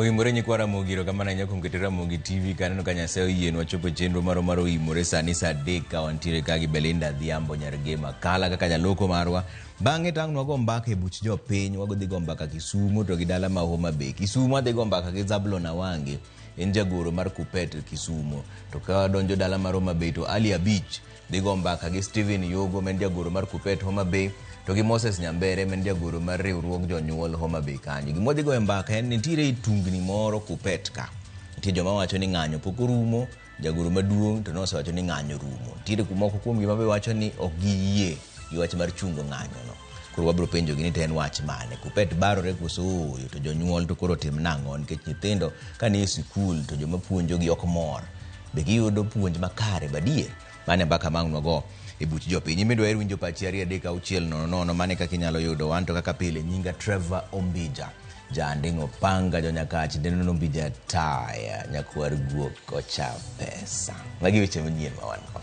Oimore nyikwa Ramogi erokamano ahinya kuom keto Ramogi TV kaneno ka Nyasaye oyienwa chopo e chenro marwa mar oimore sani saa adek ka wantiere ka gi Belinda Adhiambo nyar Gema Kala kaka jaloko marwa. Bang'e to ang' nwago mbaka e buch jopiny, wadhi go mbaka Kisumu to gi dala ma Homa Bay. Kisumu adhi go mbaka gi Zablon Awange, en jagoro mar Kupet Kisumu. To ka wadonjo dala mar Homa Bay to Ali Abich dhi go mbaka gi Stephen Yogo ma en jagoro mar Kupet Homa Bay to gi Moses Nyambere ma en jagoro mar riwruog jonyuol Homa Bay kanyo. Gima wadhi goyo mbaka en ni nitiere tungni moro Kupet ka. Nitie joma wacho ni ng'anyo pok orumo, jagoro maduong' to nosewacho ni ng'anyo orumo. Nitiere moko kuom gi mabe wacho ni ok giyie gi wach mar chungo ng'anyo no. Koro wabiro penjogi ni to en wach mane. Kupet barore koso ooyo to jonyuol to koro tim nang'o nikech nyithindo ka nie sikul to joma puonjogi ok mor. Be giyudo puonj makare badier? Mano e mbaka ma ang' nwago e buch jopiny. In bende waher winjo pachi 2 3 6 0 0 mano e kaka inyalo yudo wan to kaka pile nyinga Trevor Ombija. Janding' Opanga jonyakach nenono Ombija taya nyakwar guok ocha pesa. Magi weche manyien ma wan go.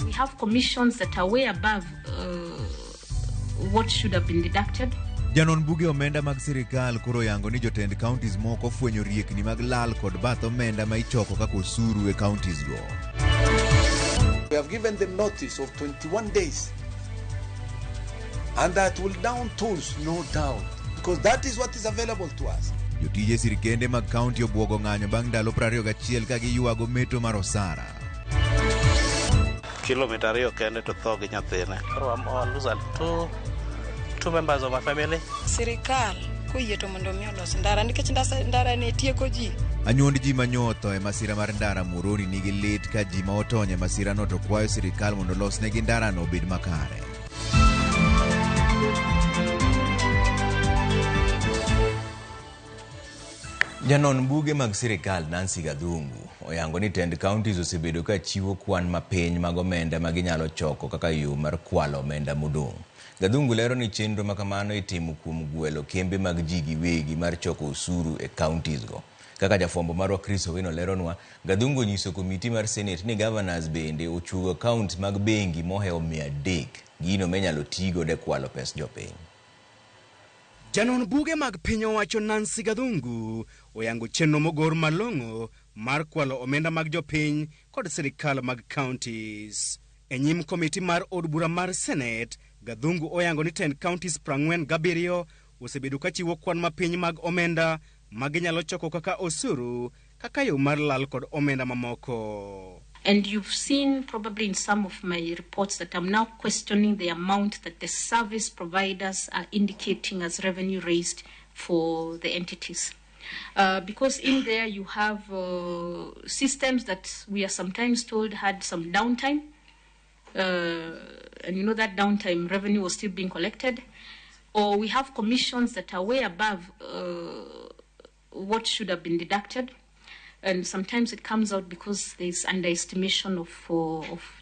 We have commissions that are way above what should have been deducted. Janon buge omenda mag sirikal koro oyango ni jotend counties moko ofwenyo riekni mag lal kod bath omenda ma ichoko kaka osuru e counties go. We have given them notice of 21 days and that will down tools, no doubt, because that is what is available to us. Jotije sirkende mag kaunti obwogo ng'anyo bang' ndalo 21 ka giywago meto mar osara. Kilomita ariyo kende to tho gi nyathine. Koro lose two members of my family. Sirikal koyie to mondo mi olos ndara nikech ndara ni tieko ji. Anyuond ji manyotho e masira mar ndara Muhoroni nigi lit ka ji ma otony e masirano to kwayo sirikal mondo olosnegi ndarano obed makare. Janon buge mag sirikal Nancy Gathungu oyango ni tend counties osebedo ka chiwo kwan mapiny mag omenda ma ginyalo choko kaka yo mar kwalo omenda modong'. Gathungu lero ni chenro ma kamano itimo kuom gwelo kembe mag ji giwegi mar choko osuru e counties go. Kaka jafwambo marwa Chris Owino leronwa, Gathungu onyiso komiti mar Senate ni governors bende ochuogo accounts mag bengi mohewo 300, gino minyalo tigodo e kwalo pes jopiny. Janon buge mag piny owacho Nancy Gathungu oyango chenro mogor malong'o mar kwalo omenda mag jopiny kod sirikal mag counties. E nyim komiti mar od bura mar Senate, Gathungu oyango ni tend counties 47 osebedo ka chiwo kwan mapiny mag omenda ma ginyalo choko kaka osuru kaka yo mar lal kod omenda mamoko. And you've seen probably in some of my reports that I'm now questioning the amount that the service providers are indicating as revenue raised for the entities. Because in there you have systems that we are sometimes told had some downtime. And you know that downtime revenue was still being collected. Or we have commissions that are way above what should have been deducted. And sometimes it comes out because there's underestimation of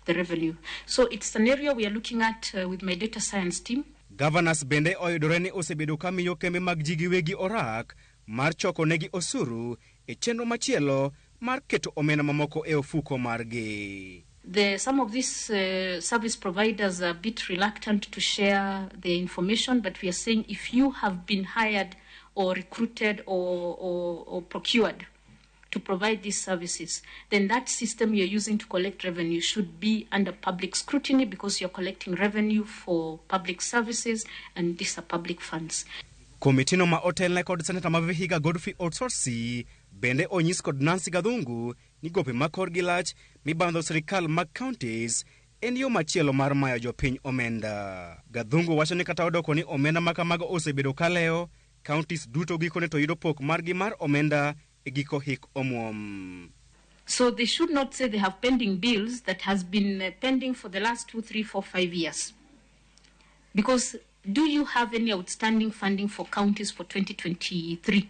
the revenue. So it's an area we are looking at with my data science team. Governors bende oyudore ni osebedo ka miyo kembe mag ji giwegi orak mar choko negi osuru e chenro machielo mar keto omenda mamoko e ofuko margi. Some of these service providers are a bit reluctant to share the information, but we are saying if you have been hired or recruited or procured to provide these services, then that system you're using to collect revenue should be under public scrutiny because you're collecting revenue for public services and these are public funds. Komitino ma otelne kod seneta ma Vihiga Godfrey Osotsi bende onyis kod Nancy Gathungu ni gope ma korgi lach mibandho sirikal mag counties en yo machielo mar mayo jopiny omenda. Gathungu wacho ni kata odoko ni omenda ma kamago osebedo kalewo, counties duto gikone to yudo pok margi mar omenda e giko hik omuom. So they should not say they have pending bills that has been pending for the last 2, 3, 4, 5 years. Because do you have any outstanding funding for counties for 2023,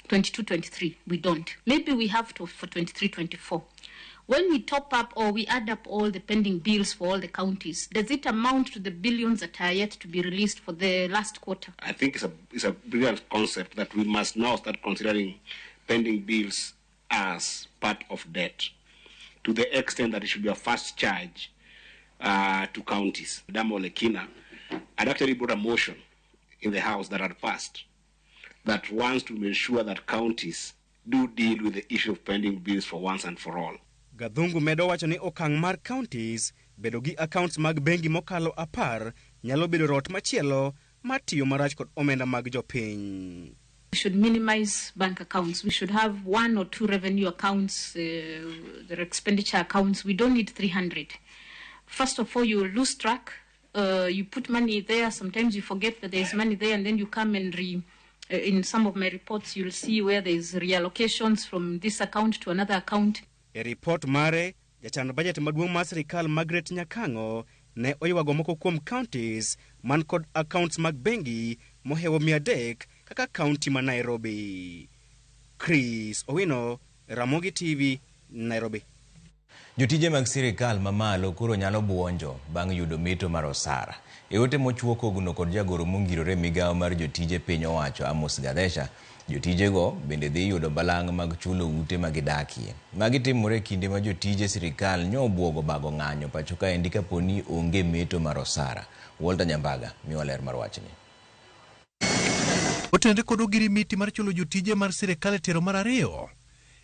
22-23? We don't. Maybe we have to for 23-24. When we top up or we add up all the pending bills for all the counties, does it amount to the billions that are yet to be released for the last quarter? I think it's a brilliant concept that we must now start considering pending bills as part of debt, to the extent that it should be a first charge to counties. Ledama Olekina had actually brought a motion in the House that had passed that wants to make sure that counties do deal with the issue of pending bills for once and for all. Gathungu medo wacho ni okang' mar counties bedo gi accounts mag bengi mokalo 10 nyalo bedo rot machielo mar tiyo marach kod omenda mag jopiny. We should minimize bank accounts. We should have 1 or 2 revenue accounts, the expenditure accounts. We don't need 300. First of all, you lose track. You put money there. Sometimes you forget that there's money there, and then you come and in some of my reports, you'll see where there's reallocations from this account to another account. E report mare, jachan budget maduong' mar sirikal Margaret Nyakang'o ne oywago moko kuom counties man kod accounts mag bengi mohewo 300 kaka county ma Nairobi. Chris Owino, Ramogi TV, Nairobi. Jotije mag sirikal mamalo koro nyalo buonjo bang' yudo meto mar osara. E ote mochuo kogno kod jagoro mongirore migawo mar jotije piny owacho Amos Gadesha, jotijego bende dhi yudo balang' mag chulo ute ma gidakie. Magi timore e kinde ma jotije sirikal nyo obuogo bago ng'anyo pacho kaendi kaponi onge meto mar osara. Walter Nyambaga miwa ler mar wachni. Otenre kod ogirimiti mar chulo jotije mar sirikal e tero mar 2.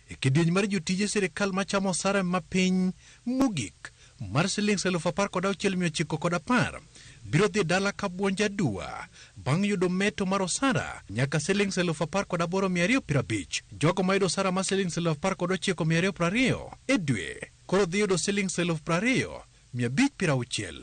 E kidieny mar jotije sirikal machamo osara mapiny mogik mar siling 16,910 biro dhi dala ka buonjo aduwa bang' yudo meto mar osara nyaka siling 18,250. Jogo mayudo osara mar siling 19,220 e dwe koro dhi yudo siling 20,560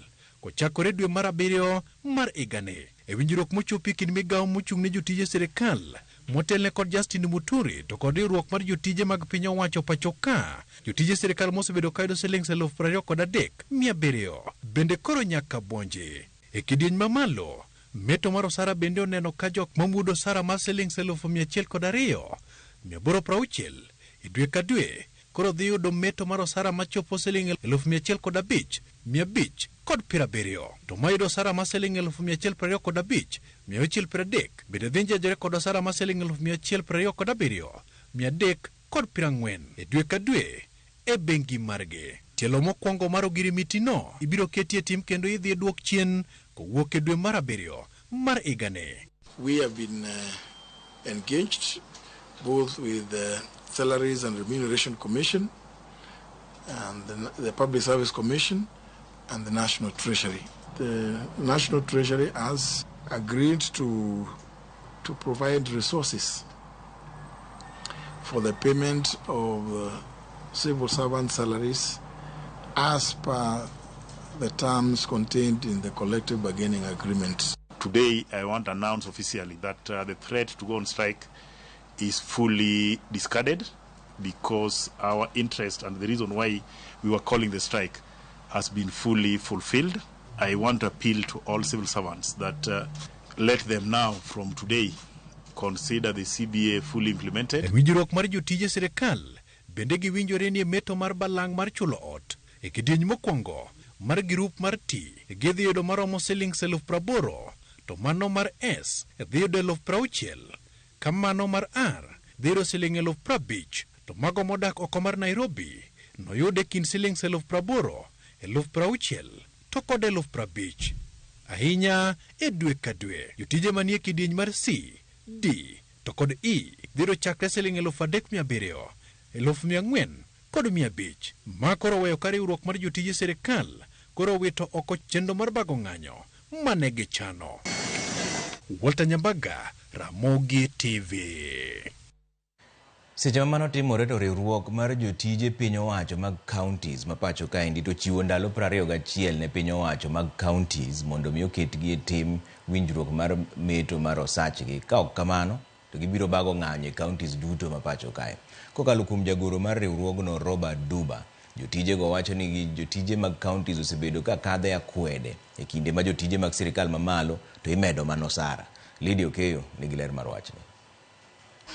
kochakore dwe mar 7 mar higani. E winjruok mochopi kind migawo mochung' ne jotije sirikal motelne kod Justin Muturi to kod riwruok mar jotije mag piny owacho pacho ka, jotije sirikal mosebedo kayudo siling 23,700 bende koro nyaka buonji. E kidieny mamalo, meto mar osara bende oneno ka jok mamudo osara mar siling 102,860 e dwe ka dwe koro dhi yudo meto mar osara machopo siling 105,570. To mayudo osara mar siling 125,630 bende dhi njejore kod osara mar siling 127,340 e dwe ka dwe e bengi margi. Tielo mokwongo mar ogirimiti no ibiro ketie tim kendo idhi duok chien kowuok e dwe mar 7 mar higani. We have been engaged both with the Salaries and Remuneration Commission and the Public Service Commission and the National Treasury. The National Treasury has agreed to provide resources for the payment of civil servant salaries as per the terms contained in the collective bargaining agreement. Today, I want to announce officially that the threat to go on strike is fully discarded, because our interest and the reason why we were calling the strike has been fully fulfilled. I want to appeal to all civil servants that let them now, from today, consider the CBA fully implemented. E winjruok mar jotije sirikal bende giwinjore ni meto mar balang' mar chulo ot e kidieny mokwongo mar grup mar T gidhi yudo maromo siling 80,000, to mano mar S dhi yudo 60,000, kamano mar R dhi yudo siling 50,000, to mago modak oko mar Nairobi noyud e kind siling 80,000, 60,000 to kod 50,000. Ahinya e dwe ka dwe. Jotije manie kidieny mar C, D to kod E dhi yudo chakre siling 3,700, 4,000 kod 500. Ma koro weyo ka riwruok mar jotije sirikal koro wito oko chenro mar bago ng'anyo mane gichano. Walter Nyambaga, Ramogi TV. Seche ma mano timore to riwruok mar jotije piny owacho mag counties ma pacho kaendi to chiwo ndalo 21 ne piny owacho mag counties mondo mi oketgi e tim winjruok mar meto mar osachgi. Ka ok kamano to gibiro bago ng'anyo e counties duto ma pacho kae. Kokalo kuom jagoro mar riwruogno Robert Duba, jotijego wacho ni jotije mag counties osebedo ka kadhe akwede e kinde ma jotije mag sirikal mamalo to imedo mana osara. Lydia Okeyo nigi ler mar wachni.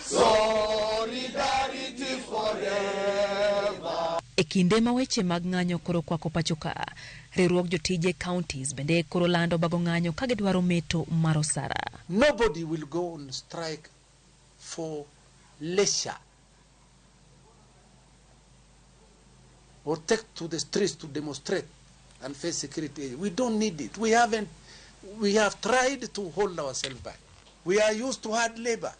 Solidarity forever. E kinde ma weche mag ng'anyo koro kwako pacho ka, riwruog jotije counties bende koro lando bago ng'anyo ka gidwaro meto mar osara. Nobody will go on strike for leisure or take to the streets to demonstrate and face security. We don't need it. We have tried to hold ourselves back. We are used to hard labor.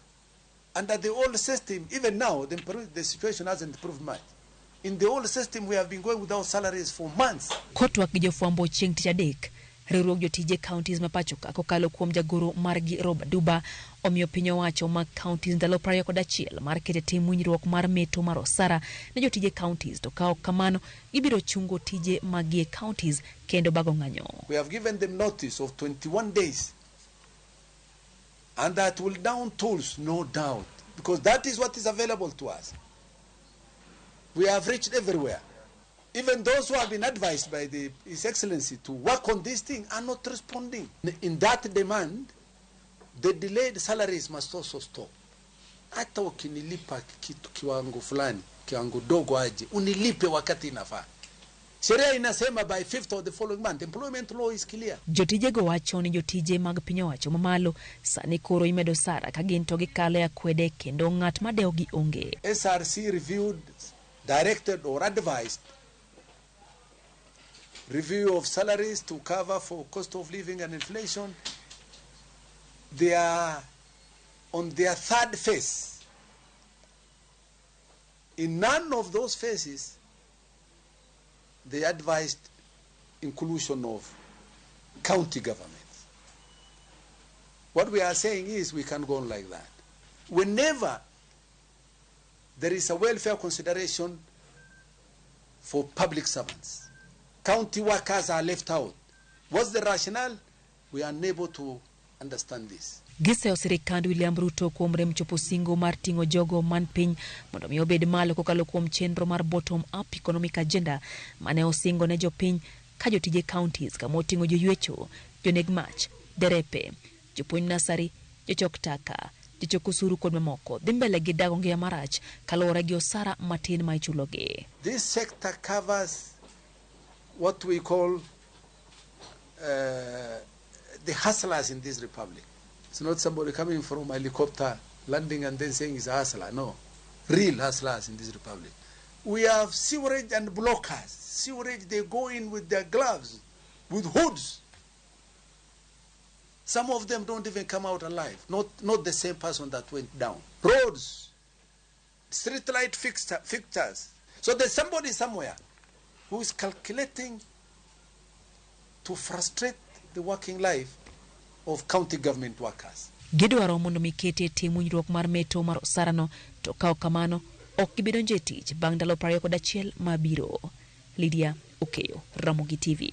Under the old system, even now, the situation hasn't improved much. In the old system, we have been going without salaries for months. Kotwak gi jofwambo chieng' tich adek, riwruog jotije counties ma pacho ka kokalo kuom jagoro margi Robert Duba omiyo piny owacho mag counties ndalo 21 mar keto e tim winjruok mar meto mar osara ne jotije counties, to ka ok kamano gibiro chungo tije maggi e counties kendo bago ng'anyo. We have given them notice of 21 days, and that will down tools, no doubt, because that is what is available to us. We have reached everywhere. Even those who have been advised by His Excellency to work on this thing are not responding. In that demand, the delayed salaries must also stop. Hata ukinilipa kitu kiwango fulani, kiwango dogo aje, unilipe wakati inafaa. Sheria inasema by 5th of the following month. Employment law is clear. Jotijego wacho ni jotije mag piny owacho mamalo sani koro imedo osara ka gin to gikalo e akwede kendo ng'at madewogi onge. SRC reviewed, directed or advised review of salaries to cover for cost of living and inflation. They are on their third phase. In none of those phases, they advised inclusion of county governments. What we are saying is we can't go on like that. Whenever there is a welfare consideration for public servants, county workers are left out. What's the rationale? We are unable to understand this. Giseyo sirikand William Ruto kuom rem chopo singo mar ting'o jogo man piny mondo mi obed malo kokalo kuom chenro mar bottom up economic agenda mane osingo ne jopiny ka jotije counties kama oting'o joywecho, joneg mach, derepe, jopuonj nasari, jochok taka, jochok osuru kod mamoko dhi mbele gi dago ngima marach kaluwore gi osara matin ma ichulogi. This sector covers what we call the hustlers in this republic. It's not somebody coming from a helicopter, landing and then saying he's a hustler. No, real hustlers in this republic. We have sewerage and blockers. Sewerage, they go in with their gloves, with hoods. Some of them don't even come out alive. Not the same person that went down. Roads, street light fixtures. So there's somebody somewhere who is calculating to frustrate the working life of county government workers. Gidwaro mondo mi kete tim winjruok mar meto mar osarano, to ka ok kamano ok gibi donjo e tich bang' ndalo 21 mabiro. Lydia Okeyo, Ramogi TV.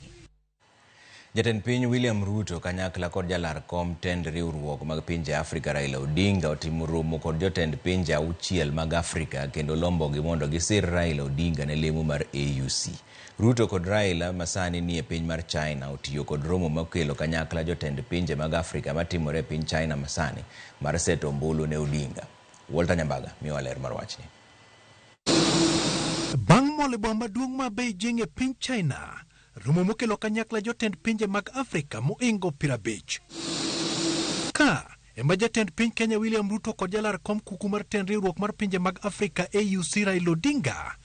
Jatend piny William Ruto kanyakla kod jalar kom tend riwruok mag pinje Afrika Raila Odinga otimo romo kod jotend pinje 6 mag Afrika kendo lombogi mondo gisir Raila Odinga ne lemo mar AUC. Ruto kod Raila masani nie piny mar China otiyo kod romo makelo kanyakla jotend pinje mag Afrika matimore e piny China masani mar seto ombulu ne Odinga. Walter Nyambaga miyowa ler mar wachni. Bang' mol e boma maduong' ma Beijing e piny China, romo mokelo kanyakla jotend pinje mag Afrika moingo 50. Ka ema jatend piny Kenya William Ruto kod jalar kom kuku mar tend riwruok mar pinje mag Afrika AUC Raila Odinga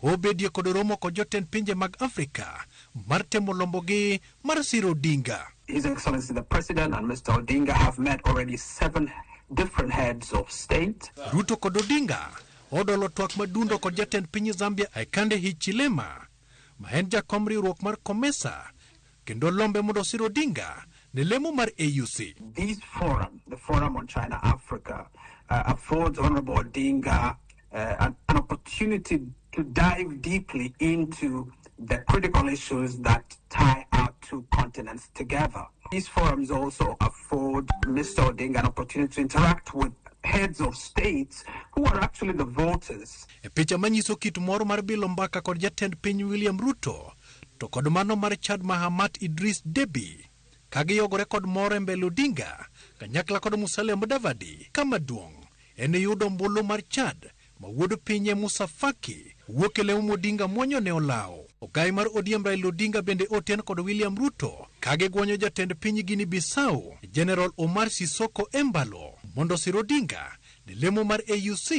obedie kod romo kod jotend pinje mag Afrika mar temo lombogi mar siro Odinga. His Excellency the President and Mr. Odinga have met already 7 different heads of state. Ruto kod Odinga odolo twak madundo kod jatend piny Zambia Hakainde Hichilema ma en jakom riwruok mar COMESA kendo lombe mondo osir Odinga ne lemo mar AUC. This forum, the Forum on China Africa, affords Honorable Odinga an opportunity to dive deeply into the critical issues that tie our two continents together. These forums also afford Mr. Odinga an opportunity to interact with heads of states who are actually the voters. E picha manyiso kit moro mar bilo mbaka kod jatend piny William Ruto to kod mano mar Chad Mahamat Idris Deby ka giyogore kod mor e mbele Odinga kanyakla kod Musalia Mudavadi. Kama duong' en yudo ombulu mar Chad ma wuod pinye Musa Faki wuok e lemo Odinga mwonyo ne olawo. Ogai mar ODM Raila Odinga bende oten kod William Ruto ka gigwonyo jatend piny Guinea Bissau General Omar Sissoco Embalo mondo osir Odinga ne lemo mar AUC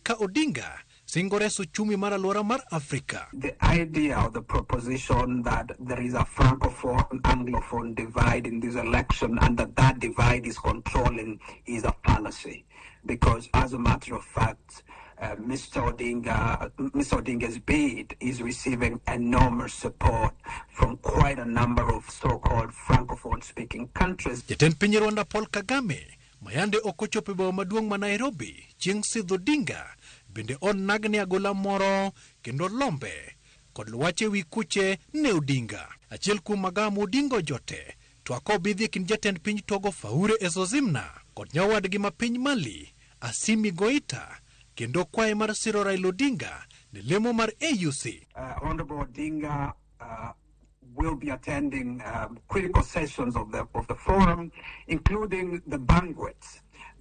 ka Odinga Singo reso uchumi mar alwora mar Afrika. The idea or the proposition that there is a Francophone, Anglophone divide in this election and that that divide is controlling is a fallacy. Because as a matter of fact, Mr. Odinga's bid is receiving enormous support from quite a number of so-called Francophone-speaking countries. Jatend piny Rwanda Paul Kagame mayande ok ochopo e boma maduong' ma Nairobi chieng' sidho Odinga bende onagne agola moro kendo lombe kod wach ewi kuche ne Odinga. Achiel kuom magawa ma Odinga ojote twak obidhi e kind jatend piny Togo Faure Essozimna kod nyawadgi ma piny Mali Assimi Goita kendo kwaye mar siro Raila Odinga ne lemo mar AUC. Honorable Odinga will be attending critical sessions of the forum, including the banquet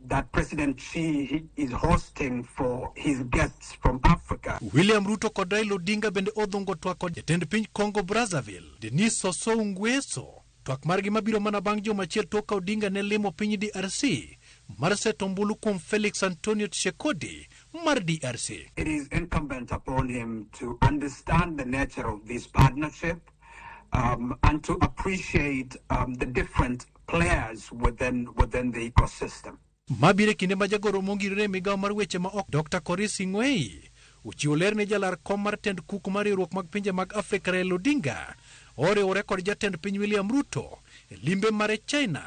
that President Xi is hosting for his guests from Africa. William Ruto kod Raila Odinga bende odhungo twak kod jatend piny Congo Brazzaville Denis Sassou Nguesso. Twak margi mabiro mana bang' juma achiel tok ka Odinga ne limo piny DRC mar seto ombulu kuom Felix Antonio Tshisekedi mar DRC. It is incumbent upon him to understand the nature of this partnership and to appreciate the different players within the ecosystem. Mabiro e kinde ma jagoro mongirore e migawo mar weche ma oko Dr. Korir Sing'oei ochiwo ler ne jalar kom mar tend kuku mar riwruok mag pinje mag Afrika Raila Odinga oriwore kod jatend piny William Ruto e limbe mare China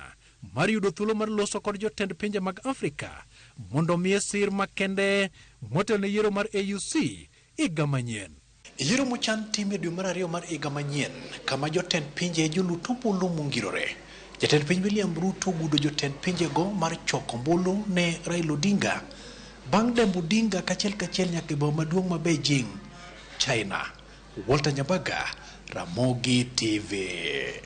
mar yudo thuolo mar loso kod jotend pinje mag Afrika mondo omiye sir makende motelo ne yiero mar AUC higa manyien. Yiero mochan tim e dwe mar ariyo mar higa manyien kama jotend pinje jolut ombulu mongirore. Jatend piny William Ruto ogudo jotend pinjego mar choko ombulu ne Raila Odinga bang' dembo Odinga kachiel kachiel nyaka e boma maduong' ma Beijing, China. Walter Nyabaga, Ramogi TV.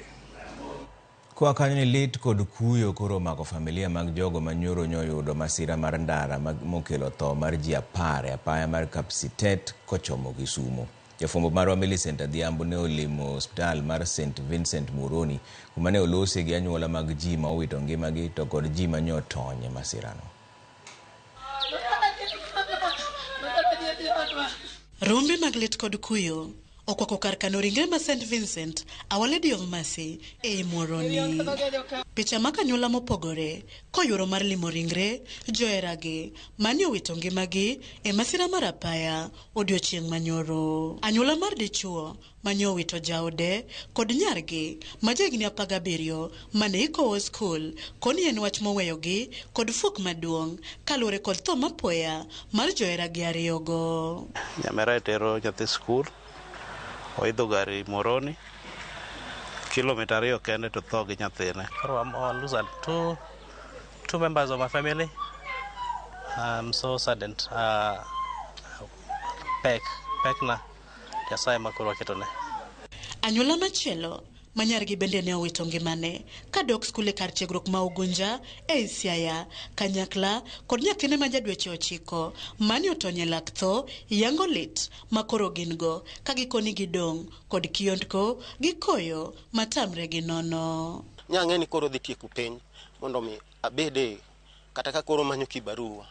Koa kanyo ni lit kod kuyo koro omako familia mag jogo ma nyoro nyoyudo masira mar ndara mokelo tho mar ji 10 e apaya mar Kapsitet kochomo Kisumu. Jafwambo marwa Millicent Adhiambo ne olimo osiptal mar St Vincent Muhoroni kuma ne olose gi anyuola mag ji ma owito ngimagi to kod ji ma nyotony e masirano. Rombe mag lit kod kuyo okwako kar kano ringre ma St Vincent Our Lady of Mercy ei Muhoroni. Picha mag anyuola mopogore koyuoro mar limo ringre joheragi mane owito ngimagi e masira mar apaya odiochieng' manyoro. Anyuola mar dichuo mane owito jaode kod nyargi ma jahigni 17 mane ikowo skul koni en wach moweyogi kod fuok maduong' kaluwore kod tho mapoya mar joheragi ariyogo. Nyamera tero nyathi skul oidho gari Muhoroni kilomita 2 kende to tho gi nyathine. Koro I lose two members of my family. I'm so saddened. Pek na Nyasaye ma koro waketone. Anyuola machielo ma nyargi bende ne owito ngimane kadok skul e kar tiegruok ma Ugunja ei Siaya kanyakla kod nyathine ma ja dweche 9 mane otony e lak tho yango lit ma koro gin go ka gikoni gidong' kod kiondko gi koyo matamre gi nono. Nyang'e ni koro dhi tieko penj mondo mi abede kata ka koro manyo kibarua.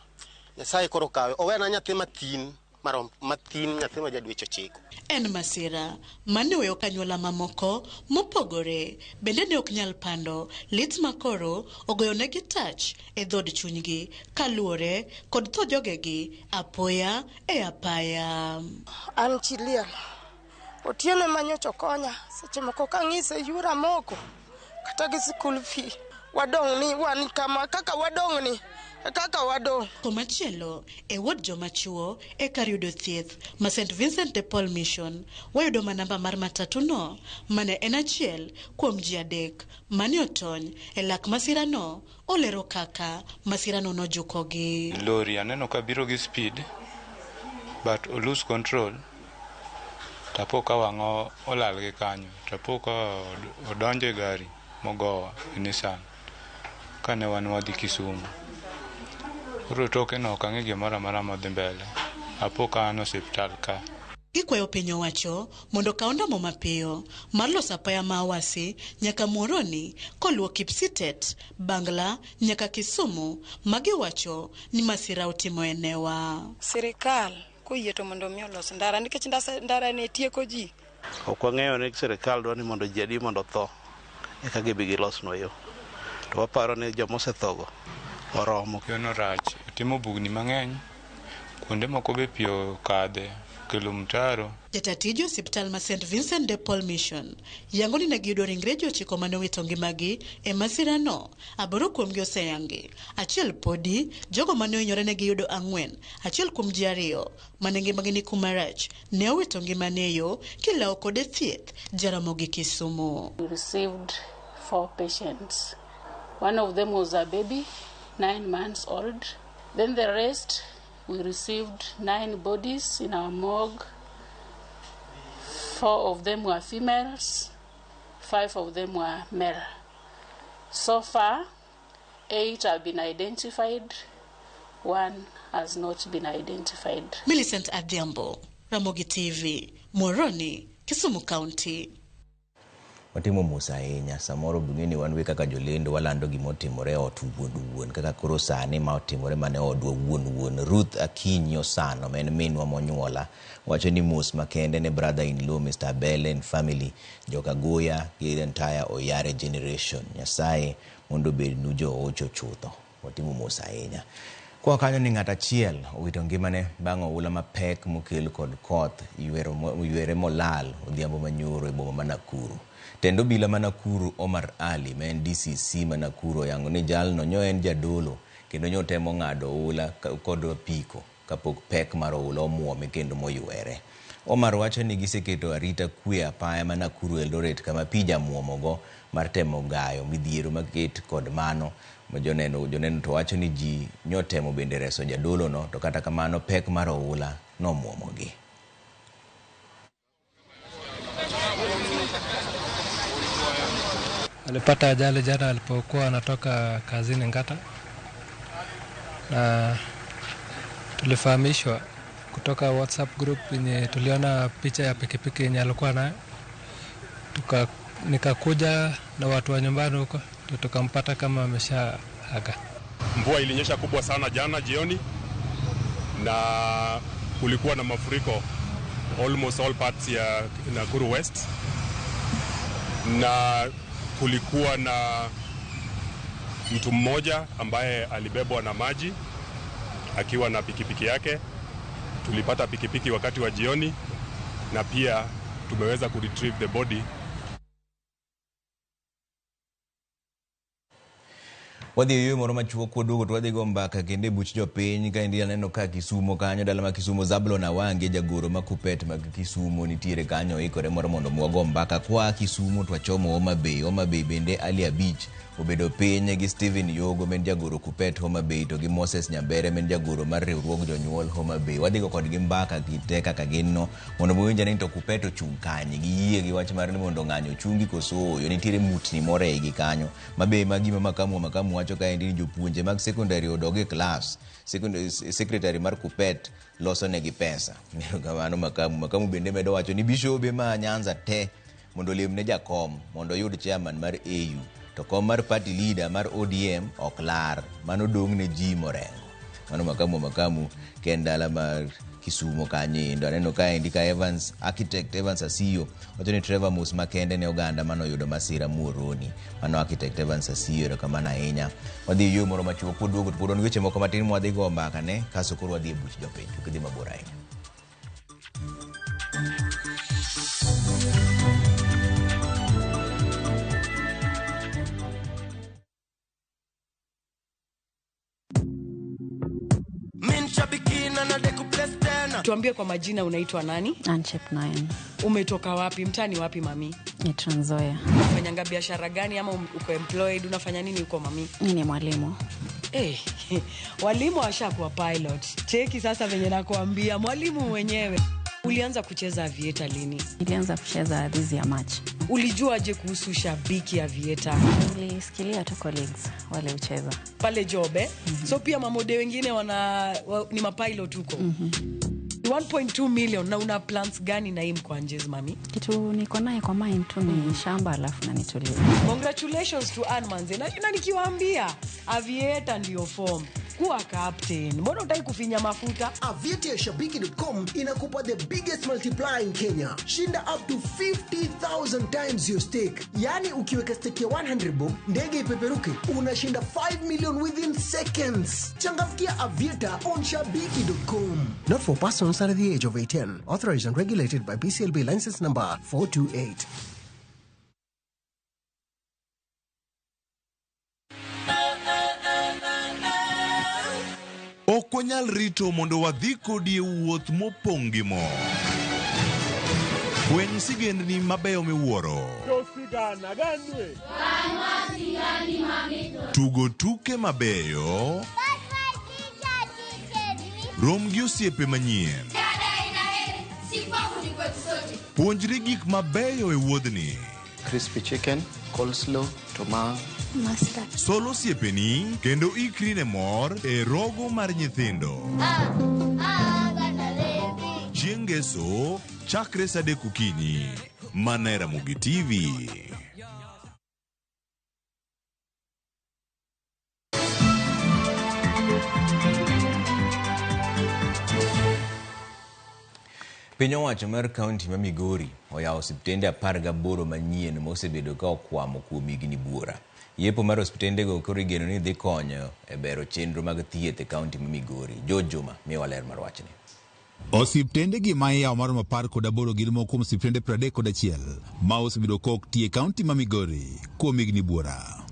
Nyasaye koro kawe owena nyathi mathin marom mathin nyathi ma ja dweche 9. En masira mane oweyo kanyuola mamoko mopogore bende ne ok nyal pando lit makoro ogoyonegi tach e dhood chunygi kaluwore kod tho jogegi apoya e apaya. An chi liel. Otieno ema nyocha okonya seche moko kang'ise yura moko kata gi school fee. Wadong' ni wan kama kaka wadong' ni kaka wadong'. Komachielo e wod joma chuo e kar yudo thieth ma St Vincent de Paul Mission wayudo ma namba mar matatu no mane en achiel kuom ji 3 mane otony e lak masirano olero kaka masirano nojukogi. Lori aneno ka biro gi speed but o lose control tapo ka wang'o olal gi kanyo tapo ka odonjo e gari mogowa e Nissan kane wan wadhi Kisumu. Koro toke no ok ang'e gimoro amora modhi mbele. Apo ka an osiptal ka. Gikwayo piny owacho mondo okaw ndamo mapiyo mar loso apaya ma Awasi nyaka Muhoroni koluwo Kipsitet, Bangla nyaka Kisumu magiwacho ni masira otimo e newa. Sirikal Koyie to mondo mi olos ndara nikech ndara ne tieko ji. Ok wang'eyo ni sirikal dwa ni mondo ji adi mondo otho eka gibi gilosnwa yo. To waparo ni joma osethogo oromo. Yono rach, otimo bugni mang'eny, kuonde moko be pi okadhe, okelo mtaro. Jatatij osiptal ma St Vincent de Paul Mission yango ni ne giyudo ringre ji 9 mane owito ngimagi e masirano. 8 kuomgi oseyangi, achiel podi. Jogo mane ohinyore ne giyudo 4, achiel kuom ji 2 mane ngimagi ni kuma rach ne owito ngimane e yo kilawo kode thieth Jaramogi Kisumu. We received 4 patients. One of them was a baby, 9 months old. Then the rest, we received 9 bodies in our morgue. 4 of them were females, 5 of them were male. So far, 8 have been identified, 1 has not been identified. Millicent Adhiambo, Ramogi TV, Moroni, Kisumu County. Watimo mos ahinya, samoro bungeni wan we kaka jolendo walando gimotimore e ot wuon wuon, kaka koro sani ma otimore mane odwa wuon wuon. Ruth Akinyi Osano, ma en minwa monyuola, wacho ni mos makende ne brother in law Mr. Abel and family, Jokagoya gi the entire Oyare generation. Nyasaye mondo obednu joocho chutho. Watimo mos ahinya. Kwa kanyo ni ng'at achiel owito ngimane bang' oula mapek mokel kod koth ywere molal odhiambo manyoro e boma ma Nakuru. Tend obila ma Nakuru Omar Ali ma en DCC ma Nakuru oyango ni jalno nyo en jadolo kendo nyo temo ng'ado oula kod apiko kapok pek mar oula omuome kendo moywere. Omar wacho ni giseketo arita kwe apaya ma Nakuru Eldoret kama pi jamuomogo mar temo gayo midhiero maket kod mano. Joneno to wacho ni ji nyotemo bende reso jadolo no, to kata kamano pek mar oula nomuomogi. Alipata ajali jana alipokuwa anatoka kazini Ngata, na tulifahamishwa kutoka WhatsApp group yenye tuliona picha ya pikipiki yenye alikuwa nayo. Nikakuja na watu wa nyumbani huko, tukampata kama ameshaaga. Mvua ilinyesha kubwa sana jana jioni na kulikuwa na mafuriko almost all parts ya Nakuru West, na kulikuwa na mtu mmoja ambaye alibebwa na maji akiwa na pikipiki yake. Tulipata pikipiki wakati wa jioni na pia tumeweza ku retrieve the body. Wadhi e yo moro machuok kwaduogo to wadhi go mbaka kendo e buch jopiny. Kaendi aneno ka Kisumo kanyo, dala ma Kisumo, Zablon Awange jagoro ma Kupet mag Kisumo nitiere kanyo oikore moro mondo wago mbaka. Kwa Kisumo to wachomo Homa Bay. Homa Bay bende Ali Abich obedo piny gi Stephen Yogo men jagoro Kupet Homa Bay to gi Moses Nyambere men jagoro mar riwruog jonyuol Homa Bay. Wadhi go kodgi mbaka gite kaka gin no mondo wawinj ni to Kupet ochung' kanye, giyie gi wach mar ni mondo ng'anyo ochungi koso ooyo. Nitiere mutni moro eigi kanyo mabe ma gima makamu wacho kaendi ni jopuonje mag secondary odog e klas, secretary mar Kupet loso negi pesa. Kamano makamu bende medo wacho ni bishobe ma Nyanza te mondo olemne jakom mondo oyud chairman mar AU, to kom mar party leader mar ODM ok lar, mano dong' ne ji morengo. Mano makamu ken dala mar Kisumo kanyo endo. Aneno kaendi ka Evans, architect Evans Asiyo wacho ni Trevor mos makende ne oganda manoyudo masira Muhoroni. Mano architect Evans Asiyo, erokamano ahinya. Wadhi e yo moro machuok kwaduogo to pod wan weche moko matin mwadhi go mbaka ne kasto koro wadhi e buch jopiny. Kik idhi mabor ahinya. Tuambie kwa majina, unaitwa nani? Anchep 9. Umetoka wapi? Mtani wapi mami? Ni Trans Nzoia. Unafanyanga biashara gani ama uko employed? Unafanya nini huko mami? Mimi ni mwalimu. Walimu washakuwa pilot. Cheki sasa venye nakuambia, mwalimu mwenyewe. Ulianza kucheza avieta lini? Nilianza kucheza this year March. Ulijuaje kuhusu shabiki avieta? Nilisikilia tu colleagues wale ucheza pale job eh? So pia mamode wengine ni mapilot huko. 1.2 million. Na una plans gani na hii Mkwanjez mami? Kitu niko naye kwa mind tu ni shamba alafu na nitulie. Congratulations to Ann Manze. Na nikiwaambia avieta ndio form. Kuwa captain. Mbona hutaki kufinya mafuta? Aviator ya Shabiki.com inakupa the biggest multiplier in Kenya. Shinda up to 50,000 times your stake. Yaani ukiweka stake ya 100 bob, ndege ipeperuke, unashinda 5 million within seconds. Changamkia Aviator on Shabiki.com. Not for persons under the age of 18. Authorized and regulated by BCLB license number 428. Ok wanyal rito mondo wadhi kodi e wuoth mopong' gi mor. Fweny sigendni mabeyo miwuoro. Tugo tuke mabeyo. Rom gi osiepe manyien. Puonjri gik mabeyo e wuodhni. Crispy chicken, coleslaw, tomato. Sol osiepeni kendo ikri ne mor e rogo mar nyithindo. Chieng' Ngeso chakre saa 3 okinyi. Mana e Ramogi TV. Piny owacho mar kaunti ma Migori oyawo osiptende 18 manyien mosebedo ka okwamo kuom higni buora. Yepo mar osiptendego koro igeno ni dhi konyo e bero chenro mag thieth e kaunti ma Migori. George Juma miyowa ler mar wachni. Osiptende gi ma iyawo maromo 18 gin moko kuom osiptende 31 ma osebedo ka ok ti e kaunti ma Migori kuom higni buora.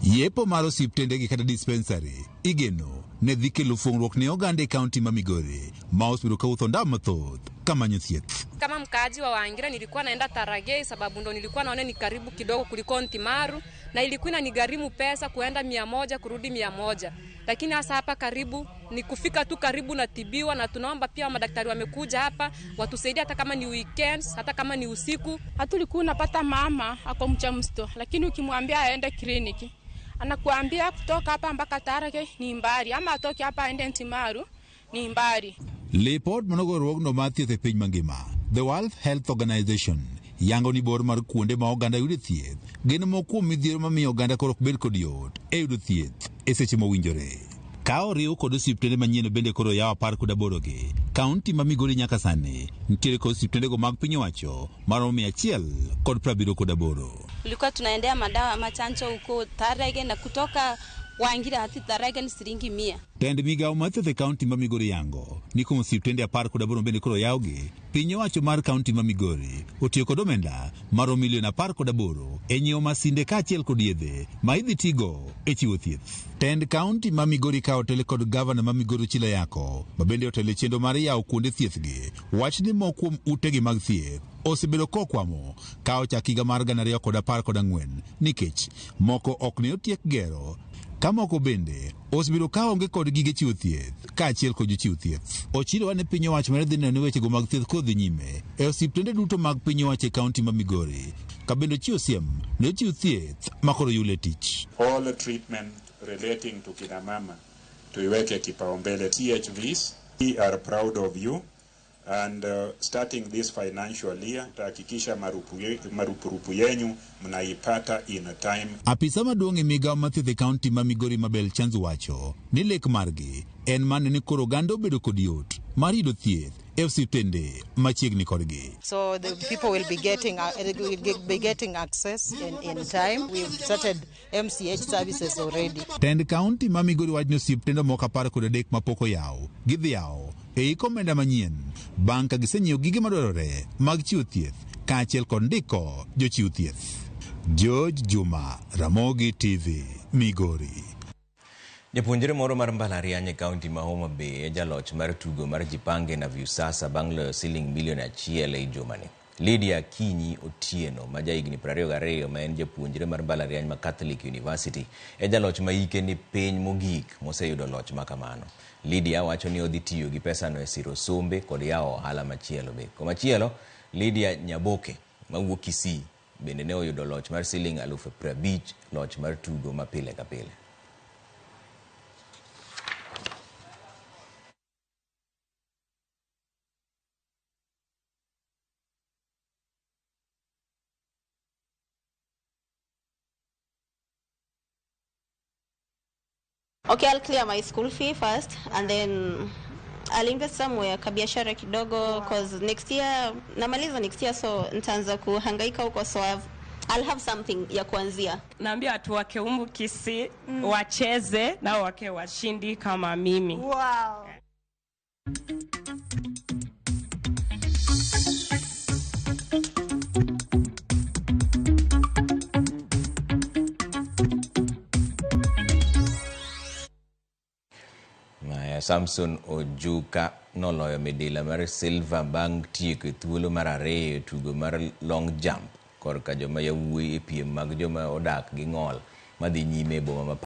Yepo mar osiptende gi kata dispensary igeno ne dhi kelo fuong'ruok ne oganda e kaunti ma Migori ma osebedo ka wuotho ndau mathoth kamanyo thieth. Kama mkaaji wa Wangira nilikuwa naenda Taragei sababu ndo nilikuwa naona ni karibu kidogo kuliko Ntimaru, na ilikuwa inanigharimu pesa kuenda 100 kurudi 100. Lakini hasa hapa karibu ni kufika tu karibu na tibiwa, na tunaomba pia madaktari wamekuja hapa watusaidie hata kama ni weekends, hata kama ni usiku. Hatulikuwa unapata mama ako mjamzito, lakini ukimwambia aende kliniki anakuambia kutoka hapa mpaka Taragei ni mbali, ama atoke hapa aende Ntimaru ni mbali. Lipot manogo riwruogno mar thieth e piny mangima, The World Health Organization, yango ni bor mar kuonde ma oganda yude thieth gin moko kuom midhiero mamiyo oganda koro ok bed kod yot e yudo thieth e seche mowinjore. Ka oriw kod osiptende manyien bende koro oyaw 18 gi, kaunti ma Migori nyaka sani nitiere kod osiptendego mag piny owacho maromo 178. Tulikuwa tunaendea madawa ama chanjo huko Tarege na kutoka Wangira hadi Tarege ni shilingi 100. Tend migawo mar thieth e kaunti ma Migori yango ni kuom osiptende 18 bende koro oyawgi, piny owacho mar kaunti ma Migori otiyo kod omenda maromo milion 18 e nyiewo masinde kaachiel kod yedhe ma idhi tigo e chiwo thieth. Tend kaunti ma Migori ka otele kod gavana ma Migori Ochilo Ayako ma bende otelo e chenro mar yawo kuonde thieth gi, wach ni moko kuom utegi mag thieth osebedo kokwamo ka ochak higa mar 2014 nikech moko ok ne otiek gero, ka moko bende osebedo ka onge kod gige chiwo thieth kaachiel kod jochiw thieth. Ochilo ne piny owacho mar dhi neno ni wechego mag thieth kodhi nyime e osiptende duto mag piny owacho e kaunti ma Migori, ka bende ochiwo siem ne ochiw thieth ma koro yule tich. All the treatment relating to kina mama tuiweke kipaumbele. CHVs, we are proud of you, and starting this financial year tutahakikisha marupurupu yenyu mnaipata in time. Apisa maduong' e migawo mar thieth e kaunti ma Migori Mabel Chanzu wacho ni lek margi en mano ni koro oganda obedo kod yot mar yudo thieth e osiptende machiegni kodgi. So the people will be getting access in time. We've started MCH services already. Tend kaunti ma Migori wacho ni osiptende moko 13 mapok oyaw gidhi yawo e hik omenda manyien bang' ka gisenyiewo gige madwarore mag chiwo thieth kaachiel kod ndiko jochiw thieth. George Juma, Ramogi TV, Migori. Japuonjre moro mar mbalariany e kaunti ma Homa Bay e jaloch mar tugo mar Jipange na Viusasa bang' loyo siling milion 1 e jumani. Lydia Akinyi Otieno ma jahigni 22 ma en japuonjre mar mbalariany ma Catholic University e jaloch ma hike ni piny mogik moseyudo loch ma kamano. Lydia wacho ni odhi tiyo gi pesano e siro sombe kod yawo ohala machielo be. Komachielo, Lydia Nyaboke mawuok Kisii bende ne oyudo loch mar siling 50,000 loch mar tugo ma pile ka pile. Okay, I'll clear my school fee first and then I'll invest somewhere kabiashara kidogo, cause next year namaliza next year, so nitaanza kuhangaika huko, so I'll have something ya kuanzia. Naambia watu wa Keumbu Kisii wacheze nao wake washindi kama mimi. Wow. Maya Samson Ojuka noloyo midila mar silver bang' tieko e thuolo mar ariyo e tugo mar long jump korka joma yawuoyi e piem mag joma odak gi ng'ol madhi nyime e boma ma